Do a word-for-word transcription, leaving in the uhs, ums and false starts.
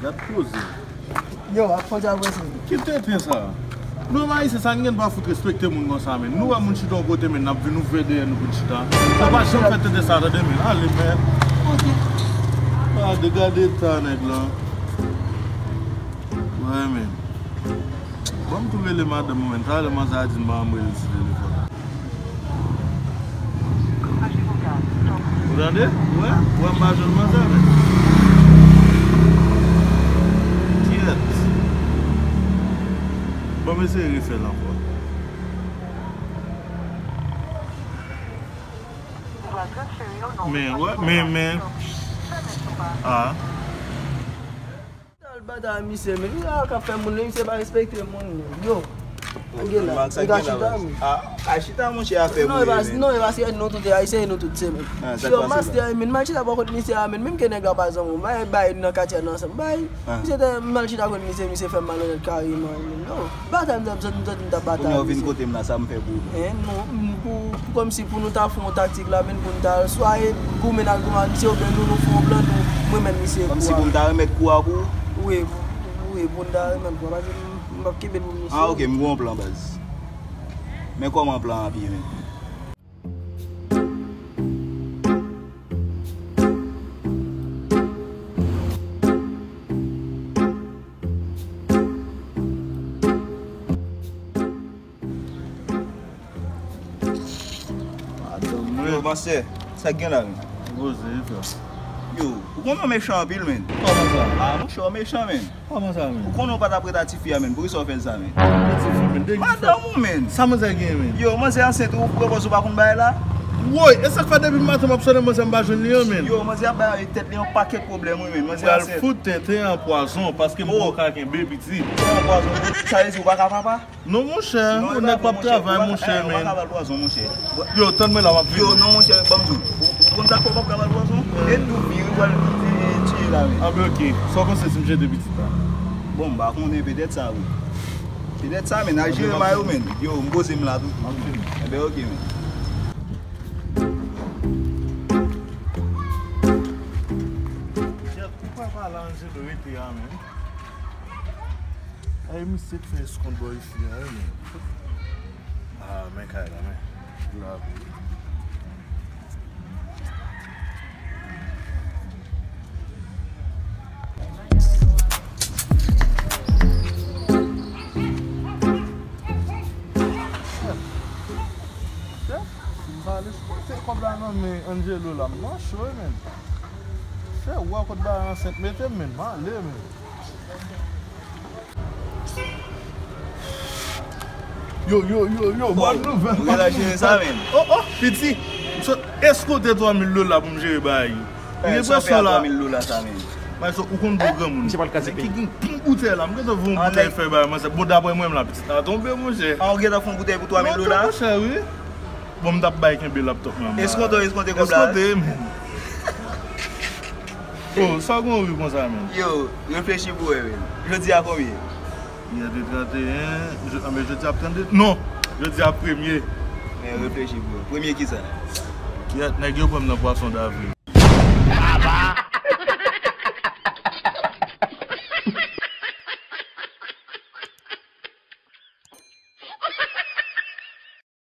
Gad poze. Yo, ap konn sa vre se. Ki tenten sa? Nou menm Ayisyen sa, n gen dwa fout respekte moun konsa, men. Nou wè moun chita yon kote, men n ap vin ouvè dèyè nou pou n chita. Sa pa janm fè tenten sa, tande, men. Ale, men. Ok. Gade, gade eta nèg lan. Wè, men. Bon, m tou rele madanm mwen, men. Talè manzè a di m pa janm rele l sou telefòn. Ou tande? Ou wè? Ou wè m pa jwenn manzè, men. Kyèt. Bon, m eseye refè l ankò. Men, wè, men, men. Ah. Al batay misye, men li la k ap fè moun, misye pa respekte moun, yo. Ann gen la, nèg la chita, men. Ah, ka chita, monchè, afè pou yo, men. Non, e pa, non, e pa se nou tout, e Ayisyen, e nou tout, se, men. Ah, sa k pase la? Yo, mastè, men, m al chita bò kot misye a, men, menm ke nèg la pa zanmi w, bay, bay nan katye a, nan ansanm, bay. Ah. Misye te, m al chita kot misye, misye fè m malonèt kareman, men, non. Batay m t ap, m t ap, m t ap batay. Kounye a w vin kote m la, sa m fè pou ou? Eh, non, m, pou, pou kòmsi pou nou ta fè yon taktik la, men pou n ta swa e goumen ak goumen misye, oubyen nou, nou fè yon plan, nou, mwen menm misye kou a. Kòmsi pou m ta remèt kou a pou ou? Wi, wi, pou n ta remèt kou a, paske m, m p ap kenbe l pou misye. Ah, ok, m gen yon plan, baz. Men kòman plan an ap ye, men? Yo, master, sa k gen la, men? Poze, frè. Yo, ou konnen w mechan anpil, men. Kòman sa? Ah, monchè, w mechan, men. Kòman sa, men? Ou konnen w pa t ap ret a tifi a, men. Poukisa w fè l sa, men? Ki tifi, men? De ki madanm ou, men. Sa manzè gen, men? Yo, manzè ansent, ou prepòz ou pa konn bagay la? Woy, e sa k fè depi maten m ap sonnen manzè m pa jwenn li an, men. Yo, manzè ap bay tèt li yon pakèt pwoblèm, wi, men. Manzè ansent. Pral fout tenten an pwazon, paske m poko ka kenbe pitit. Kòman pwazon? Sa vle di ou pa ka papa? Non, monchè, ou nèg p ap travay, monchè, men. Ou pa ka ba l pwazon, monchè. Yo, tann mwen la, m ap vini. Yo, non, monchè, ban m di w. Ou, ou konn sa k fè w p ap ka ba l pwazon? E tou vire, w al, e, tiye la, men. Ah, ben, ok. Sa w panse si m jete pitit la? Bon, m pa konnen, petèt sa, wi. Petèt sa, men, al jere mayo, men. Yo, m poze m la tou. M ap vini. Enben, ok, men. Kèt, ou kwè pa la Angelo rete a, men? Ay, misye k fè eskont bò isit la, wi, men. Ah, men kay la, men. Lavi. Chèf, chèf, m pa al eskote kòb la nan men Angelo la, m nan cho, wi, men. Chèf, ou wè kot bagay ansent mete m, men, m ale, men. Yo, yo, yo, yo, bòn nouvèl. Ou gentan jere sa, men. Oh, oh, piti. M sot eskote twa mil dola pou m jere bagay yo. M gen presyon la. Twa mil dola sa, men. Maestro, ou konn bon granmoun. Misye pral kraze peyi. Ki gen pil boutèy la. M gentan voye yon boutèy fè bagay, manzè. Bon, daprè mwen, la, pitit la tonbe, monchè. Ah, ou gentan fè yon boutèy pou twa mil dola? Non, monchè, wi. Bon, m t ap bay kenbe laptop mwen. Eskonte, eskonte kòb la. Eskonte, men. Oh, sa w gen ri konsa, men? Yo, reflechi pou wè, men. Jodi a konbyen? Yè te trannteyen, jodi, anben, jodi a trannde. Non, jodi a premye. Men reflechi pou wè. Premye kisa? Yè, nèg yo pran m nan pwason davril.